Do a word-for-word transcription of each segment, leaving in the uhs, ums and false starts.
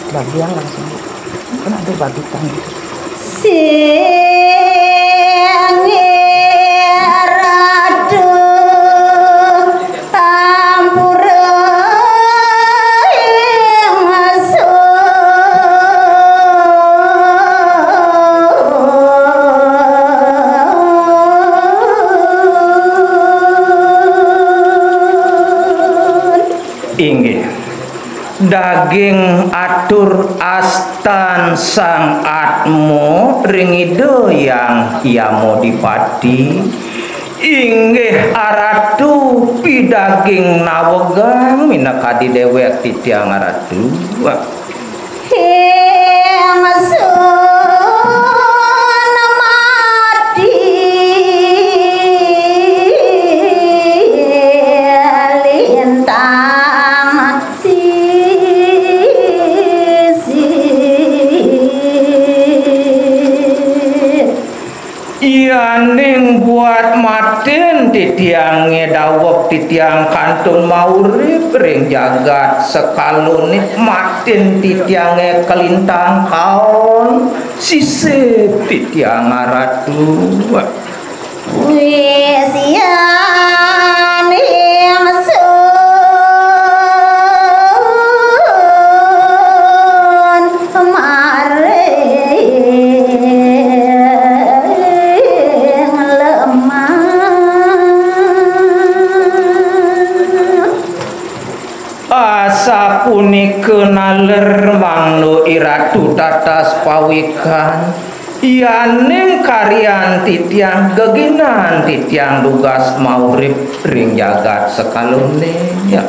Bagian langsung. Kan ada babi kan. Inggih. Daging atur astan Sang Atma ring Ida Hyang Yamadipati. Inggih Aratu, pidaging nawegang minakadi déwék titiang Aratu. Yaning buat matin titiangé daweg titiang kantun maurip ring jagat sekalané, matin titiangé kalintang kaon sisip titiang Aratu. Asapunika naler mangda Iratu tatas pawikan, yaning karyan titiang geginan titiang dugas maurip ring jagat sekalané. Ya.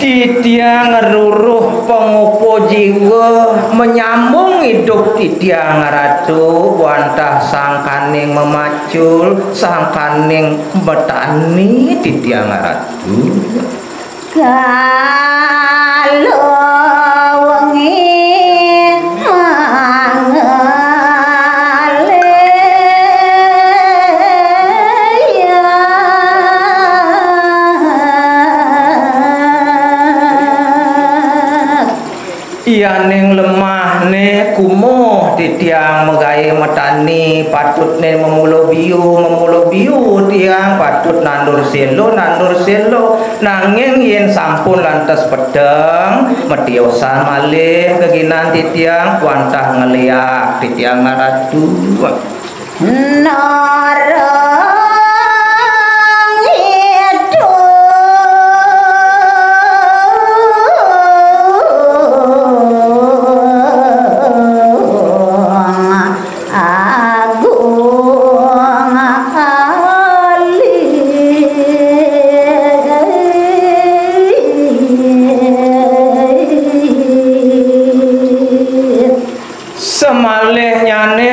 Titiang ruruh pangupa jiwa, manyambung idup titiang Ratu, wantah sangkaning mamacul, sangkaning matani titiang Ratu. Kala wengi manggalih. Yaning lemahné kumuh titiang magaé matani, patutné mamula biu, mamula biu tiang patut nandur séla, nandur séla. Nanging yén sampun lantas peteng, matiosan malih geginan titiang, wantah ngléak titiang Ratu. Narang Idung Agung Kali. Samalihnyané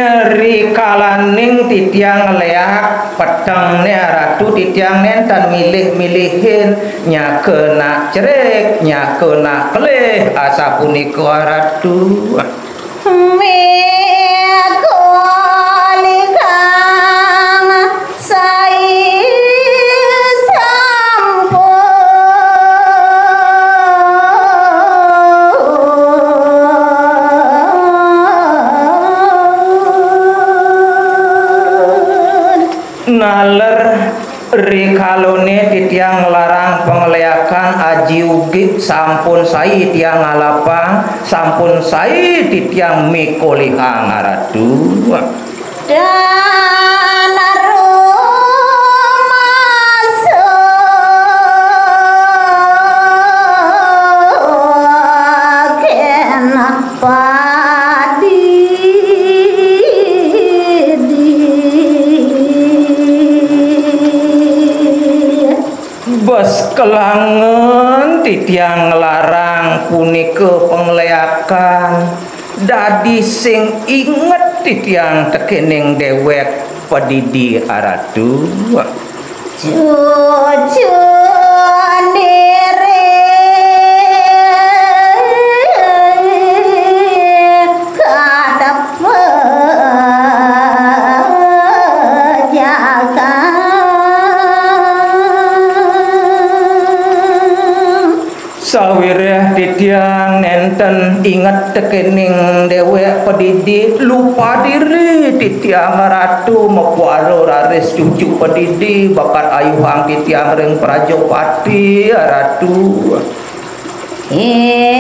titiang ngléak petengné Ratu, titiang nénten milih-milihin, nyaka nak cerik, nyaka nak kelih, asapunika Ratu. Mega likang sai sampun. Naler rikalané titiang nglarang pangléakan aji ugi sampun sai tiang ngalapang, sampun sai titiang mikolihang Ratu. Dan rumasa kena padi. Bes kelangen titiang nglarang punika pangléakan, dadi sing inget titiang tekéning déwék padidi Ratu. Cucun Sawiréh titiang nénten inget tekéning déwék padidi, lupa diri titiang Ratu, mapuara raris cucu padidi, bakat ayuhang titiang ring Prajapati, Ratu. Icuang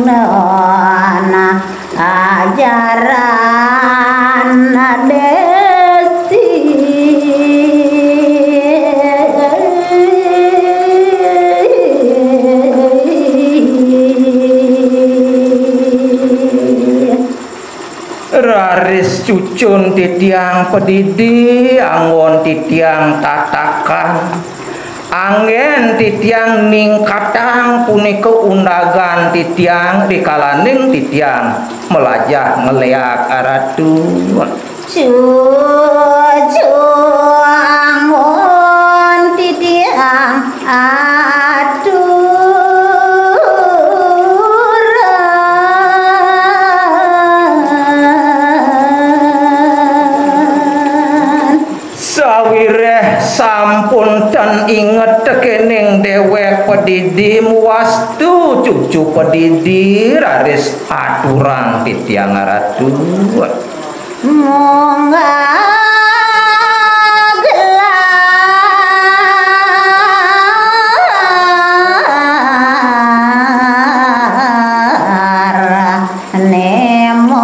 nona ajaran desti. Raris cucun titiang padidi, anggon titiang tatakan, anggén titiang ningkatang punika undagan titiang rikalaning titiang malajah ngléak, Ratu. Cucu anggon titiang aturan. Sawiréh sampun ten inget tekéning déwék padidi, muastu cucu padidi raris aturang titiang, Ratu. Munggah gelar Némone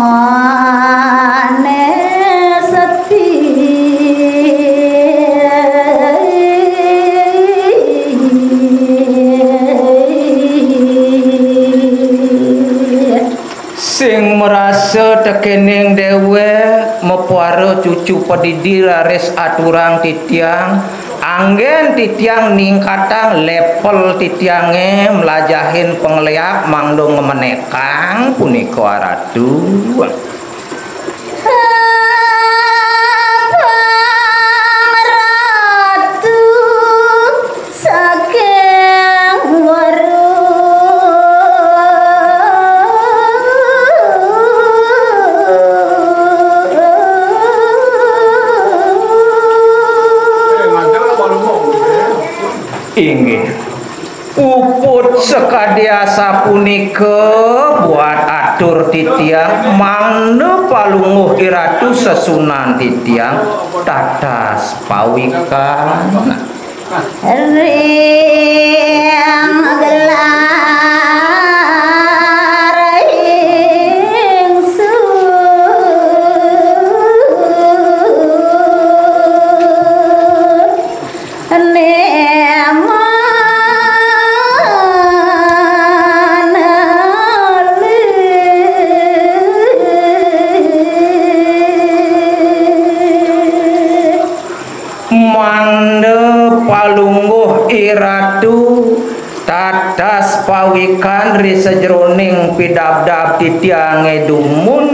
Seti. Sing marasa tekéning déwék mapuara cucu padidi raris aturang titiang, anggén titiang ningkatang level titiangé mlajahin pangléak mangda ngamenékang punika, Ratu. Abang Ratu saking Weruh. Inggih. Puput sakadi asapunika buat atur titiang, mangda Palungguh Iratu sesuunan titiang tatas pawikan. Ring gelar ingsun. Némone Mangda Palungguh Iratu tatas pawikan ri sajeroning pidabdab titiangé dumun.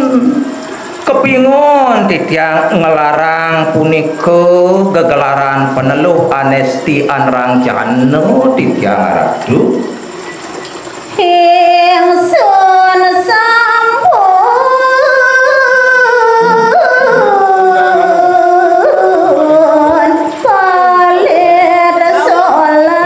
Kepingon titiang nglarang punika gegelaran paneluh anesti anranjana titiang, Ratu. Ingsun sampun palit solas.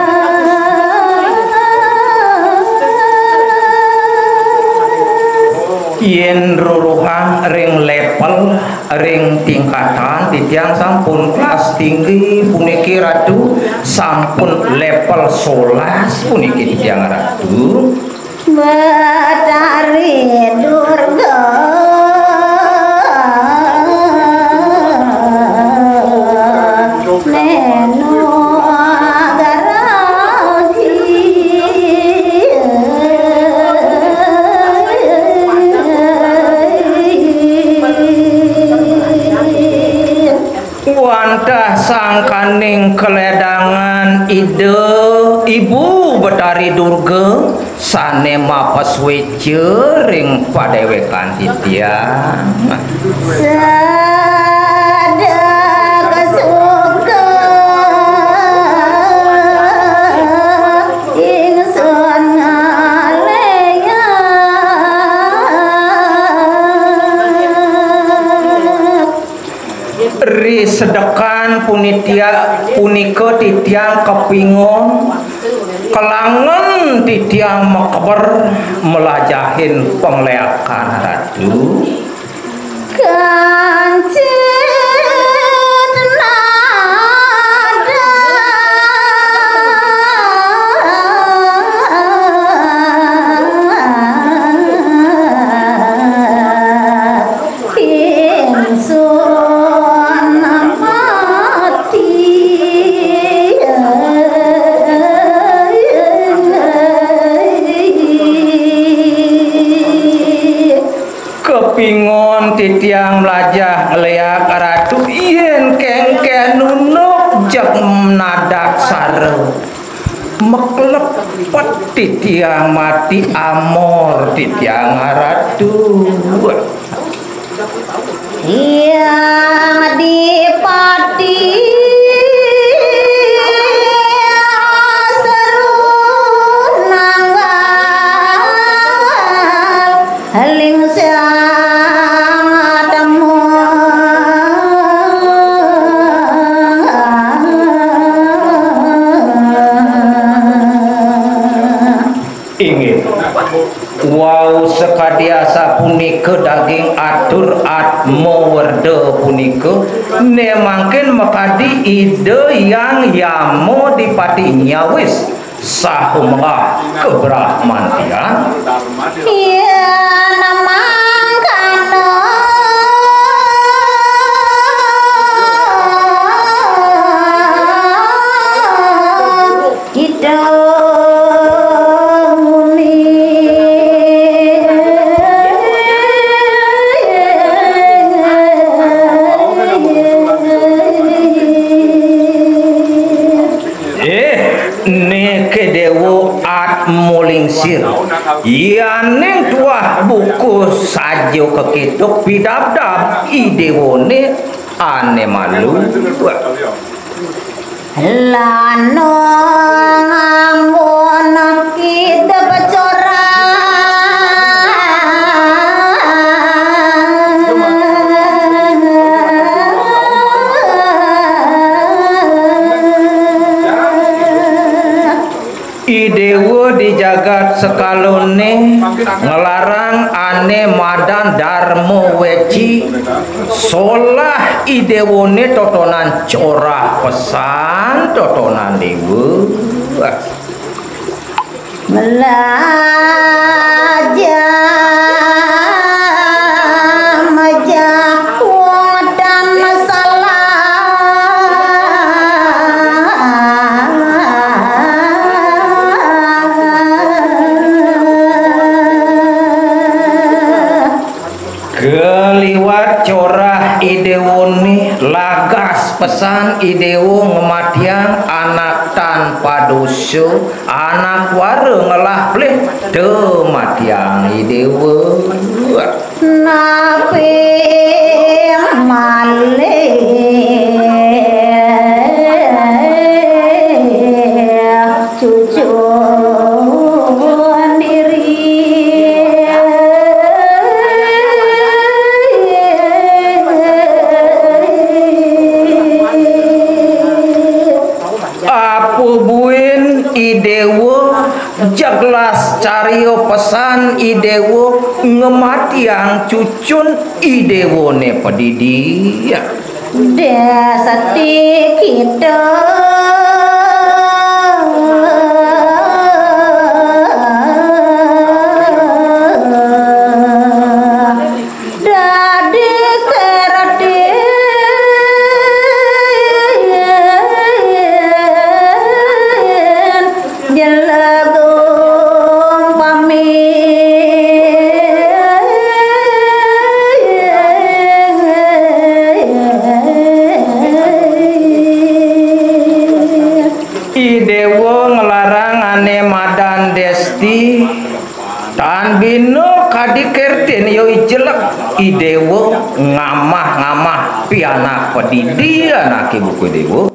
Yén ruruhang ring level, ring tingkatan, titiang sampun kelas tinggi puniki, Ratu, sampun level solas puniki titiang, Ratu. Betari Durga Nenu Garaji. Wantah sangkaning kaledangan Ida Ibu Betari Durga sané mapasuéca ring padéwékan titiang. Sedek suka ingsun ngaleak. Sedekan punitia punika titiang kepingon, kelangen titiang mekeber melajahin pangleakan Ratu. Kancit nada. Ingsun mati. Kepingon titiang mlajah ngleak Ratu, yén kéngkén nunuk jeg nadaksara. Maklepet titiang mati amor titiang Ratu. Yang dipati seru nanggal lingsang temu. Inggih. Wau sakadi asapunika daging atur Atma Werda punika, né mangkin makadi Ida Hyang Yama Dipati nyawis saha melah kabramantian. Yén mangkana kita muni. Eh, niki Déwa Atma Lingsir. Yaning tuah buku saja kakituk pidabdab I Déwané ané malu. Lan ngambun kidep corah. I Déwa di jagat sekalané nglarang ané madan Darma Weci, solah I Déwané totonan corah pesan totonan Déwa. Melajah majah wong dan salah. Kaliwat corah I Déwané, lagas pesan I Déwa ngamatiang anak tanpa dosa, anak wara ngelah pelih, tematiang I Déwa. Napi malih cucun diri. Apa buin I Déwa, jeglas carya pesan I Déwa, ngamatiang cucun I Déwané padidi. Dadi kita dadi keratin jelegung pamit. I Déwa nglarang ané madan Desti, tan bina kadi kertin ya i jelek. I Déwa ngamah-ngamah pianak padidi anaké buka Déwa.